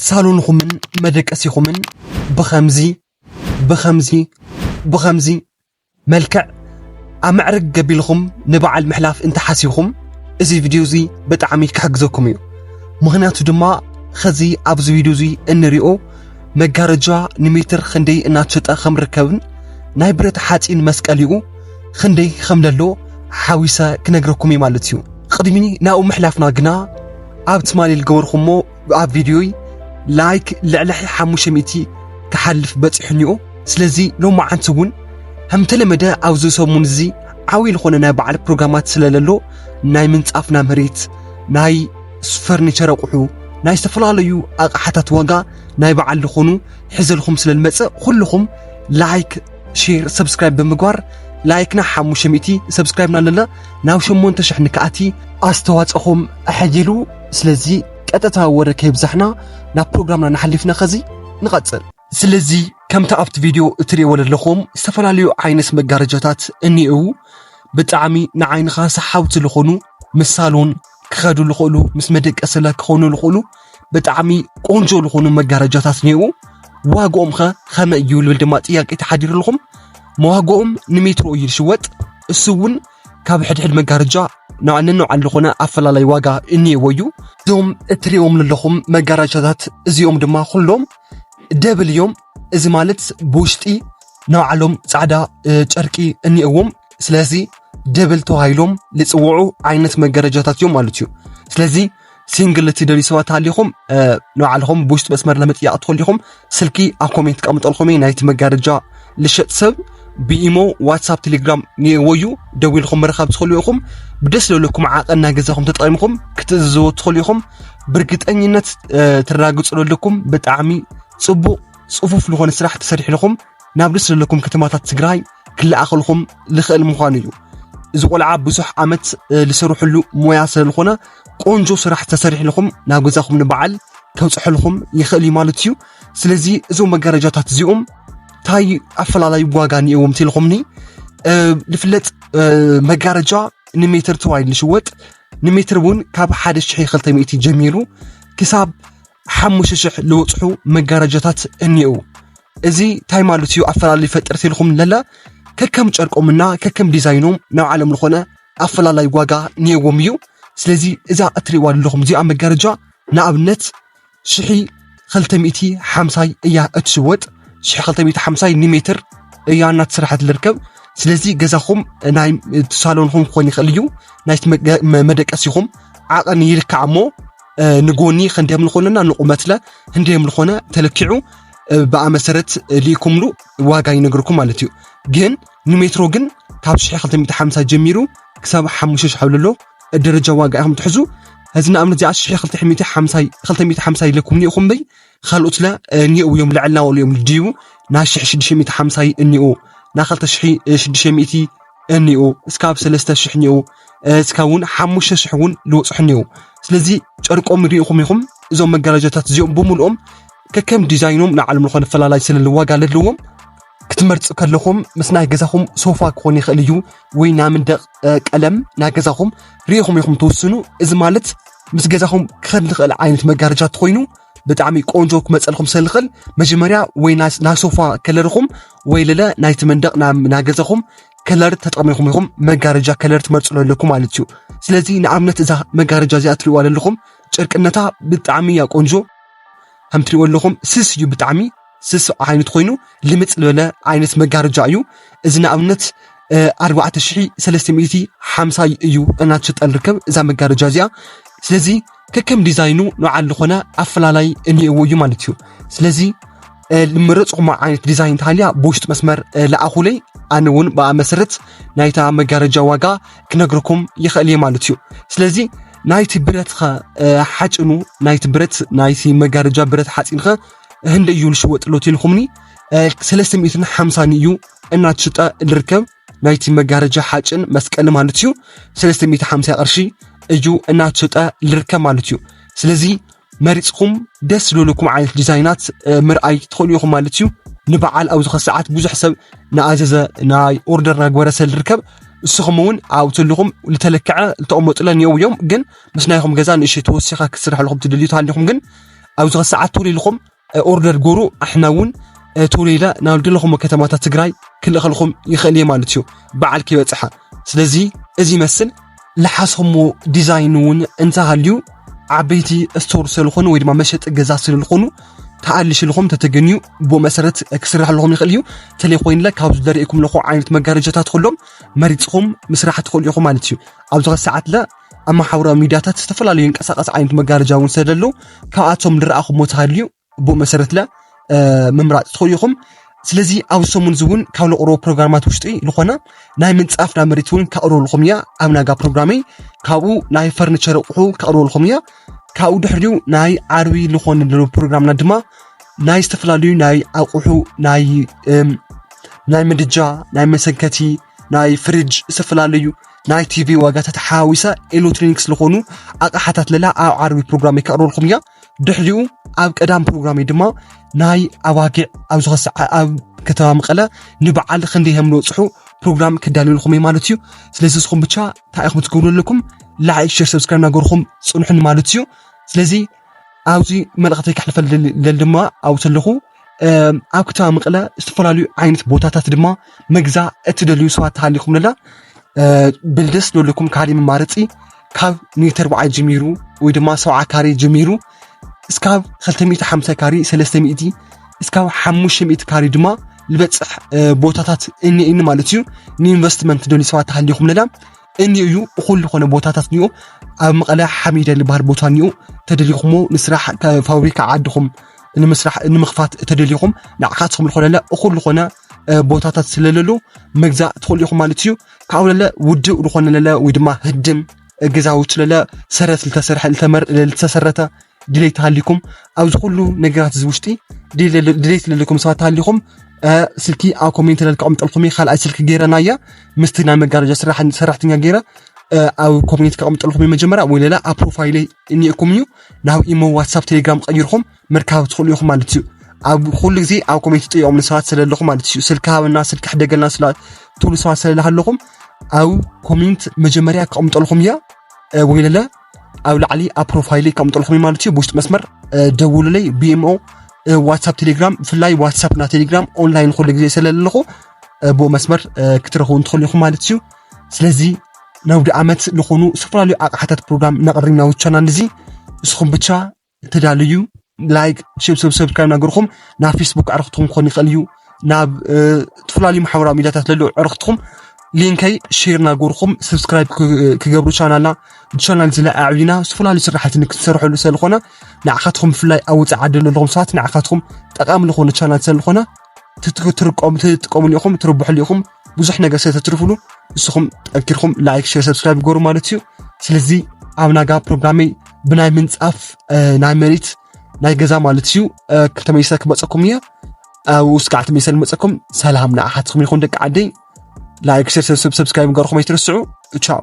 ሳሎንኹምን መደቀሲኹምን ብኸምዚ ብኸምዚ ብኸምዚ መልክዕ ኣመዕርግ ገቢልኹም ንበዓል ምሕላፍ እንተሓሲብኹም፣ እዚ ቪድዮ እዚ ብጣዕሚ ክሕግዘኩም እዩ። ምኽንያቱ ድማ ኸዚ ኣብዚ ቪድዮ እዚ እንሪኦ መጋረጃ ንሜትር ክንደይ እናተሸጠ ከም ርከብን ናይ ብረት ሓፂን መስቀሊኡ ክንደይ ከም ለሎ ሓዊሰ ክነግረኩም እዩ ማለት እዩ። ቅድሚ ናብኡ ምሕላፍና ግና ኣብ ትማሊ ዝገበርኩሞ ኣብ ቪድዮይ ላይክ ልዕሊ ሓሙሽተ ሚእቲ ክሓልፍ በፂሑኒኡ። ስለዚ ሎማዓንቲ እውን ከምተለመደ ኣብዚ ሰሙን እዚ ዓብዪ ዝኾነ ናይ በዓል ፕሮግራማት ስለለሎ ናይ ምንፃፍና መሬት፣ ናይ ፈርኒቸር ኣቑሑ፣ ናይ ዝተፈላለዩ ኣቕሓታት ዋጋ ናይ በዓል ዝኾኑ ሒዘልኩም ስለልመፅእ ኩልኹም ላይክ፣ ሼር፣ ሰብስክራይብ ብምግባር ላይክና ሓሙሽተ ሚእቲ ሰብስክራይብና ኣለለ ናብ ሸሞንተ ሽሕ ንክኣቲ ኣስተዋፅኦኹም ኣሐይሉ። ስለዚ ቀጥታ ወረ ከይብዛሕና ናብ ፕሮግራምና ንሓሊፍና ኸዚ ንቐፅል። ስለዚ ከምቲ ኣብቲ ቪድዮ እትሪእዎ ዘለኹም ዝተፈላለዩ ዓይነት መጋረጃታት እኒእው። ብጣዕሚ ንዓይንኻ ሰሓብቲ ዝኾኑ ምስ ሳሎን ክኸዱ ዝኽእሉ ምስ መደቀስለ ክኾኑ ዝኽእሉ ብጣዕሚ ቆንጆ ዝኾኑ መጋረጃታት እኒእው። ዋግኦም ኸ ኸመይ እዩ ልብል ድማ ጥያቄ ተሓዲሩ ኣለኹም። መዋግኦም ንሜትሮ እዩ ዝሽወጥ። እሱ እውን ካብ ሕድሕድ መጋረጃ ነንባዕሉ ዝኾነ ኣፈላላይ ዋጋ እኒእዎ እዩ። እዞም እትሪእዎም ዘለኹም መጋረጃታት እዚኦም ድማ ኩሎም ደብል እዮም። እዚ ማለት ብውሽጢ ነባዕሎም ጻዕዳ ጨርቂ እኒእዎም። ስለዚ ደብል ተባሂሎም ዝጽውዑ ዓይነት መጋረጃታት እዮም ማለት እዩ። ስለዚ ሲንግል እትደልዩ ሰባት ሃሊኹም ንባዕልኹም ብውሽጢ መስመር ለመጥያቕ ትኽእሉ ኢኹም። ስልኪ ኣብ ኮሜንት ቀምጠልኹም ናይቲ መጋረጃ ልሸጥ ሰብ ብኢሞ ዋትሳፕ ቴሌግራም እኒእዎ እዩ። ደዊልኹም ምርኻብ ትኽእሉ ኢኹም። ብደስ ዘለኩም ዓቐን ናይ ገዛኹም ተጠቒምኹም ክትእዝዝዎ ትኽእሉ ኢኹም። ብርግጠኝነት ትረጋግፁ ዘለኩም ብጣዕሚ ፅቡቕ ፅፉፍ ዝኾነ ስራሕ ተሰሪሕልኹም ናብ ደስ ዘለኩም ከተማታት ትግራይ ክለኣኸልኹም ልኽእል ምዃኑ እዩ። እዚ ቆልዓ ብዙሕ ዓመት ልሰርሕሉ ሞያ ስለዝኾነ ቆንጆ ስራሕ ተሰሪሕልኹም ናብ ገዛኹም ንበዓል ከብፅሐልኹም ይኽእል እዩ ማለት እዩ። ስለዚ እዞም መጋረጃታት እዚኦም እንታይ ኣፈላላይ ዋጋ እኒእዎም ትልኹምኒ? ዝፍለጥ መጋረጃ ንሜትር ተባሂሉ ዝሽወጥ ንሜትር እውን ካብ ሓደ ሽሕ ክልተ ሚእቲ ጀሚሩ ክሳብ ሓሙሽተ ሽሕ ልበፅሑ መጋረጃታት እኒእው። እዚ እንታይ ማለት እዩ ኣፈላላይ ይፈጥር ትልኹም ለለ ከከም ጨርቆምና ከከም ዲዛይኖም ናይ ባዕሎም ዝኾነ ኣፈላላይ ዋጋ እኒእዎም እዩ። ስለዚ እዛ እትሪእዋ ዘለኹም እዚኣ መጋረጃ ንኣብነት ሽሒ ክልተ ሚእቲ ሓምሳይ እያ እትሽወጥ። ሽሒ ክልተ ሚእቲ ሓምሳይ ንሜትር እያ እናተሰርሐት ልርከብ። ስለዚ ገዛኹም ናይ ሳሎንኹም ክኾን ይኽእል እዩ፣ ናይ መደቀሲኹም ዓቐን ይልካዕ እሞ ንጎኒ ክንደም ዝኾነና ንቁመትለ ክንደም ዝኾነ ተለኪዑ ብኣ መሰረት ልኢኩምሉ ዋጋ ይነግርኩም ማለት እዩ። ግን ንሜትሮ ግን ካብ ሽሕ ክልተ ሚእቲ ሓምሳ ጀሚሩ ክሳብ ሓሙሽተ ሽሕ ኣሎ ደረጃ ዋጋ ኢኹም ትሕዙ። እዚ ንኣብነት እዚኣ ሽሕ ክልተ ሚእቲ ሓምሳ ኢለኩም እኒእኹም በይ ካልኦትለ እኒኡ እዮም ልዕልና ወሉ እዮም ድዩ ናይ ሽሕ ሽዱሽተ ሚእቲ ሓምሳ እኒኡ ናይ ክልተ ሽሕ ሽዱሽተ ሚእቲ እኒኡ እስካብ ሰለስተ ሽሕ እኒኡ እስካ እውን ሓሙሽተ ሽሕ እውን ልወፅሑ እኒኡ። ስለዚ ጨርቆም ሪኢኹም ኢኹም እዞም መጋረጃታት እዚኦም ብምልኦም ከከም ዲዛይኖም ንዓለም ዝኾነ ፈላላይ ስለሊ ዋጋ ለለዎም ክትመርፁ ከለኹም ምስ ናይ ገዛኹም ሶፋ ክኾን ይኽእል እዩ ወይ ናይ መንደቕ ቀለም ናይ ገዛኹም ሪኢኹም ኢኹም ትውስኑ። እዚ ማለት ምስ ገዛኹም ክኸድ ዝኽእል ዓይነት መጋረጃ ተኾይኑ ብጣዕሚ ቆንጆ ክመፀልኩም ሰልኽእል መጀመርያ ወይ ናይ ሶፋ ከለርኹም ወይ ለለ ናይቲ መንደቕ ናይ ገዛኹም ከለር ተጠቕሚኹም ኢኹም መጋረጃ ከለር ትመርፁ ኣለኩም ማለት እዩ። ስለዚ ንኣብነት እዛ መጋረጃ እዚኣ ትሪእዋ ዘለኹም ጨርቅነታ ብጣዕሚ እያ ቆንጆ። ከም ትሪእዎ ኣለኹም ስስ እዩ ብጣዕሚ ስስ ዓይነት ኮይኑ ልምፅ ዝበለ ዓይነት መጋረጃ እዩ። እዚ ንኣብነት ኣርባዕተ ሽሕ ሰለስተ ሚእቲ ሓምሳ እዩ እናትሸጠ ልርከብ እዛ መጋረጃ እዚኣ። ስለዚ ከከም ዲዛይኑ ንባዕሉ ዝኾነ ኣፈላላይ እኒእዎ እዩ ማለት እዩ። ስለዚ ልመረፅኹማ ዓይነት ዲዛይን ተሃልያ ብውሽጢ መስመር ለኣኹለይ ኣነ እውን ብኣ መሰረት ናይታ መጋረጃ ዋጋ ክነግረኩም ይኽእል እየ ማለት እዩ። ስለዚ ናይቲ ብረትኸ ሓጭኑ ናይቲ ብረት ናይቲ መጋረጃ ብረት ሓፂንኸ ህንደ እዩ ልሽወጥ ኣሎ ትልኹምኒ ሰለስተ ሚእትን ሓምሳን እዩ እናትሽጠ ልርከብ ናይቲ መጋረጃ ሓጭን መስቀል ማለት እዩ። ሰለስተ ሚእቲ ሓምሳ ቅርሺ እዩ እናትሽጠ ልርከብ ማለት እዩ። ስለዚ መሪፅኩም ደስ ዝለለኩም ዓይነት ዲዛይናት ምርኣይ ትኽእሉ ኢኹም ማለት እዩ። ንበዓል ኣብዚ ኸ ሰዓት ብዙሕ ሰብ ንኣዘዘ ናይ ኦርደር ናግበረ ሰል ርከብ እስኹም እውን ኣብ ተልኹም ልተለክዐ ልተቐመጡለ እኒአው እዮም። ግን ምስ ናይኹም ገዛ ንእሽተይ ተወሲኻ ክትስርሐልኹም ትደልዩ ተሃሊኹም ግን ኣብዚ ሰዓት ቶሎ ኢልኹም ኦርደር ጎሩ ኣሕና እውን ቶሎ ኢለ ናብ ደለኹም ከተማታት ትግራይ ክልእኸልኹም ይኽእል እየ ማለት እዩ። በዓል ከይበፅሓ ስለዚ እዚ ይመስል። ልሓስኹሞ ዲዛይን እውን እንተሃልዩ ዓበይቲ ስቶር ስለዝኾኑ ወይ ድማ መሸጢ ገዛ ስለዝኾኑ ተኣልሽልኹም ተተገንዩ ብኡ መሰረት ክስራሕልኹም ይኽእል እዩ። ተለይ ኮይንለ ካብዚ ዘርእኩም ለኹ ዓይነት መጋረጃታት ኩሎም መሪፅኹም ምስራሕ ትኽእሉ ኢኹም ማለት እዩ። ኣብዚ ሰዓት ለ ኣብ ማሕበራዊ ሚዲያታት ዝተፈላለዩ እንቀሳቀስ ዓይነት መጋረጃ እውን ስለዘለዉ ካብኣቶም ዝረኣኹሞ ተሃልዩ ብኡ መሰረት ለ ምምራፅ ትኽእሉ ኢኹም። ስለዚ ኣብ ሰሙን እዚ እውን ካብ ለቕርቦ ፕሮግራማት ውሽጢ ዝኾነ ናይ ምንፃፍ ናብ መሬት እውን ከቕርበልኩም እያ ኣብ ናጋ ፕሮግራመይ። ካብኡ ናይ ፈርኒቸር ኣቑሑ ከቕርበልኩም እያ። ካብኡ ድሕሪኡ ናይ ዓርቢ ዝኾነ ዘሎ ፕሮግራምና ድማ ናይ ዝተፈላለዩ ናይ ኣቑሑ ናይ ናይ ምድጃ ናይ መሰንከቲ ናይ ፍሪጅ ዝተፈላለዩ ናይ ቲቪ ዋጋታት ሓዊሰ ኤሌክትሮኒክስ ዝኾኑ ኣቕሓታት ለላ ኣብ ዓርቢ ፕሮግራም ከቕርበልኩም እያ። ድሕሪኡ ኣብ ቀዳም ፕሮግራመይ ድማ ናይ ኣባጊዕ ኣብ ዝኾሰዓ ኣብ ከተማ መቐለ ንበዓል ክንደይ ከም ዝበፅሑ ፕሮግራም ክዳልየልኩም እየ ማለት እዩ። ስለዚ ንስኹም ብቻ እንታይ ኢኹም ትገብሩ ኣለኩም? ላይክ ሸር ሰብስክራይብ እናገርኹም ፅንሑን ማለት እዩ። ስለዚ ኣብዚ መልእኽተይ ከሕልፈል ደል ድማ ኣብኡ ዘለኹ ኣብ ከተማ መቐለ ዝተፈላለዩ ዓይነት ቦታታት ድማ መግዛ እትደልዩ ሰባት ተሃሊኹም ለላ ብልደስ ዘለኩም ካሪ መማረፂ ካብ ሚእቲ ኣርባዓ ጀሚሩ ወይ ድማ ሰብዓ ካሬ ጀሚሩ እስካብ ክልተ ሚእቲ ሓምሳ ካሬ ሰለስተ ሚእቲ እስካብ ሓሙሽተ ሚእቲ ካሬ ድማ ዝበፅሕ ቦታታት እኒእኒ ማለት እዩ። ንኢንቨስትመንት ደልዩ ሰባት ተሃሊኹም ለላ እኒኡ እዩ። እኹል ዝኾነ ቦታታት እኒኡ ኣብ መቐለ ሓሚደ ዝበሃል ቦታ እኒኡ ተደሊኹሞ ንስራሕ ፋብሪካ ዓድኹም ንምስራሕ ንምኽፋት ተደሊኹም ንዓኻትኩም ዝኾነለ እኹል ዝኾነ ቦታታት ስለለሉ መግዛእ ትኽእሉ ኢኹም ማለት እዩ። ካብኡ ለለ ውድእ ዝኾነ ለለ ወይ ድማ ህድም ገዛውቲ ለለ ሰረት ልተሰርሐ ልተመር ልተሰረተ ድሌት ተሃሊኩም ኣብዚ ኩሉ ነገራት እዚ ውሽጢ ድሌት ለለኩም ሰባት ተሃሊኩም ስልኪ ኣብ ኮሜንት ለል ከቐምጠልኩም እየ። ካልኣይ ስልኪ ገይረና እያ ምስቲ ናይ መጋረጃ ሰራሕተኛ ገይረ ኣብ ኮሜንት ከቐምጠልኩም እየ መጀመርያ ወይ ሌላ ኣብ ፕሮፋይለይ እኒእኩም እዩ ናብ ኢሞ ዋትሳፕ ቴሌግራም ቀይርኩም ምርካብ ትኽእሉ ኢኹም ማለት እዩ። ኣብ ኩሉ ግዜ ኣብ ኮሜንት ትጥይቆም ንሰባት ስለለኹ ማለት እዩ ስልኪ ሃበና ስልኪ ሕደገልና ስላ ትብሉ ሰባት ስለለሃለኹም ኣብ ኮሜንት መጀመርያ ከቐምጠልኩም እያ ወይ ለለ ኣብ ላዕሊ ኣብ ፕሮፋይል ይቀምጠልኩም ማለት እዩ። ብውሽጢ መስመር ደውሉለይ ብኢሞ ዋትሳፕ ቴሌግራም ብፍላይ ዋትሳፕ እና ቴሌግራም ኦንላይን ኩሉ ግዜ ስለለኹ ብኡ መስመር ክትረኽቡ እንትኽእሉ ኢኹም ማለት እዩ። ስለዚ ነውዲ ዓመት ዝኾኑ ዝተፈላለዩ ኣቕሓታት ፕሮግራም እናቐሪብና ውቻና እዚ ንስኹም ብቻ ተዳልዩ ላይክ ሸብ ሰብስክራይብ ናገርኩም ናብ ፌስቡክ ዕረኽትኩም ክኾን ይኽእል እዩ ናብ ዝተፈላለዩ ማሕበራዊ ሚዲያታት ለለዉ ዕረኽትኩም ሊንከይ ሼር ናገርኩም ሰብስክራይብ ክገብሩ ቻናልና ብቻናል ዝለ ኣዕቢና ዝተፈላለዩ ስራሕቲ ንክትሰርሐሉ ስለዝኾነ ንዓኻትኩም ብፍላይ ኣብ ውፃእ ዓዲ ዘለኹም ሰባት ንዓኻትኩም ጠቃሚ ዝኾነ ቻናል ስለዝኾነ ትጥቀሙ ትጥቀሙሉ ኢኹም ትርብሕሉ ኢኹም ብዙሕ ነገር ስለተትርፍሉ ንስኹም ጠንኪርኩም ላይክ ሼር ሰብስክራይብ ግበሩ ማለት እዩ። ስለዚ ኣብ ናጋ ፕሮግራመይ ብናይ ምንፃፍ ናይ መሬት ናይ ገዛ ማለት እዩ ክልተ መይሰ ክመፀኩም እየ። ውስካዕ ተመይሰ ንመፀኩም ሰላም ንዓኻትኩም ይኹን ደቂ ዓደይ። ላይክ ሸር ሰብ ሰብስክራይብ ገርኩም ኣይትርስዑ። ቻው።